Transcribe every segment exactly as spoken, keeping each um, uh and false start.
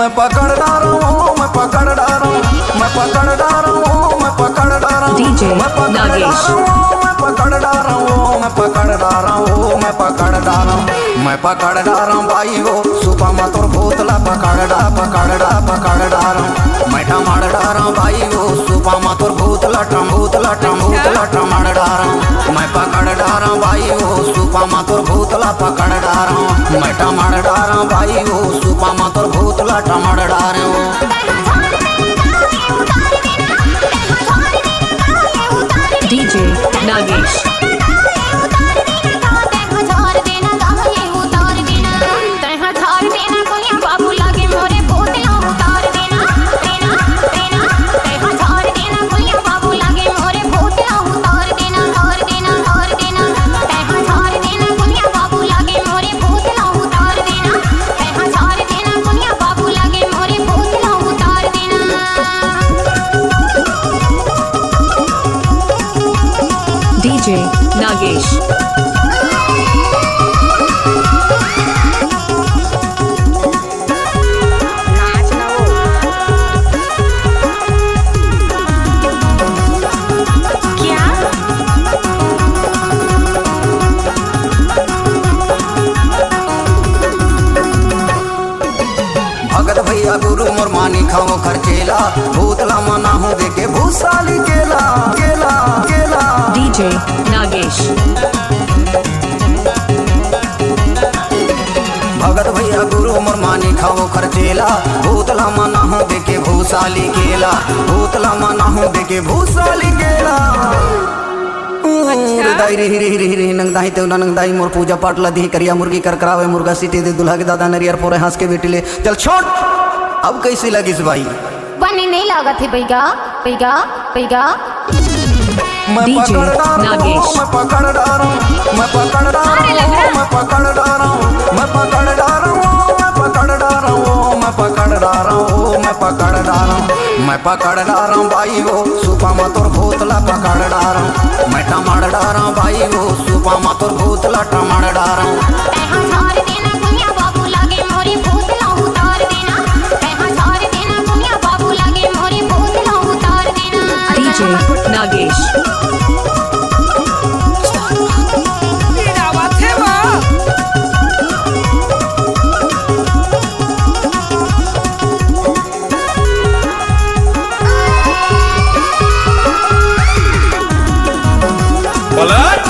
मैं पकड़ डारा हूँ, मैं पकड़ डारा हूँ, मैं पकड़ डारा हूँ, मैं पकड़ डारा हूँ, डीजे मैं पकड़ नागेश। डारा हूँ, मैं पकड़ डारा हूँ, मैं पकड़ डारा हूँ, मैं पकड़ डारा हूँ, मैं पकड़ डारा हूँ भाई वो, सुपा मा तोर भूतला पकड़ डा, पकड़ डा, पकड़ डारा हूँ, मैं टमाड़ डारा हूँ भाई वो, सुपा मा तोर भूतला टम, भूतला टम, भूतला टमाड़ डारा हूँ, मैं पकड़ डारा हूँ भाई वो, सुपा मा तोर भूतला पकड़ डारा हूँ, मैं टमाड़ डारा हूँ भाई वो, सुपा मा तोर भूतला टमाड़ डारा हूँ। डीजे नागेश। डीजे नागेश। भगत भैया गुरु मोर मानी खाओ खर्चेला, भूतला मना हो देखे भूसाली केला, केला, केला। डीजे नागेश। भगत भैया गुरु मोर मानी खाओ खर्चेला, भूतला मना हो देखे भूसाली केला, भूतला मना हो देखे भूसाली केला। रे दाई रे, रे, रे, रे, नंगदाई तेवना नंगदाई मोर पूजा पाठ ला दिही करिया मुर्गी कर करावे मुर्गा सीटी दे दुल्हा के दादा नरियर फोरे हंस के बेटी ले। चल छोड़, अब कैसी लगिस भाई? बने नहीं लागत हे बैगा, बैगा, बैगा। मैं डीजे पकड़ डारा हूँ, नागेश। मैं पकड़ डारा हूँ, मैं पकड़ डारा हूँ, मैं पकड़ डारा हूँ, मैं पकड़ डारा हूँ, मैं पकड़ डारा हूँ, मैं पकड़ डारा हूँ, मैं पकड़ डारा हूँ, मैं पकड़ डारा हूँ भाई वो, सुपा मा तोर भूतला पकड़ डारा हूँ, मैं टमाड़ डारा हूँ भाई वो, सुपा मा तोर भूतला टमाड़ डारा हूँ। तैं हा झार देना गुनिया बाबू लागे मोरे भूतला उतार देना, तैं हा झार देना गुनिया बाबू लागे मोरे भूतला उतार देना। डीजे नागेश। पलट।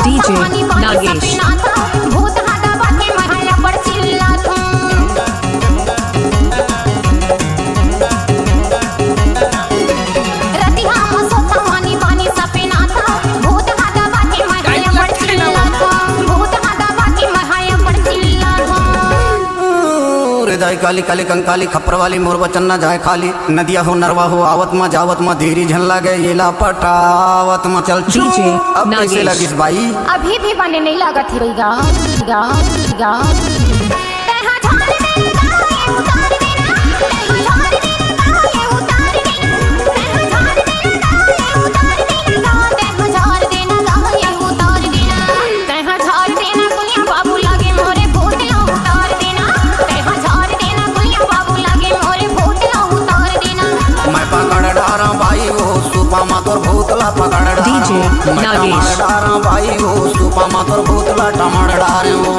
डीजे नागेश। रे दाई काली काली कंकाली खप्पर वाली मोर बचन ना जाए खाली। नदिया हो नरवा हो आवत मा जावत मा देरी झन लागे येला पटावत मा। चल चुप। डीजे अब कैसे नागेश। लगिस बाई? अभी भी बने नहीं लागत हे गा, गा, गा। मैं पकड़ डारा भाई वो सुपा मा तोर भूतला पकड़ डारा। डीजे मैं नागेश। टमाड़ डारा भाई वो सुपा मा तोर भूतला टमाड़ डारे वो।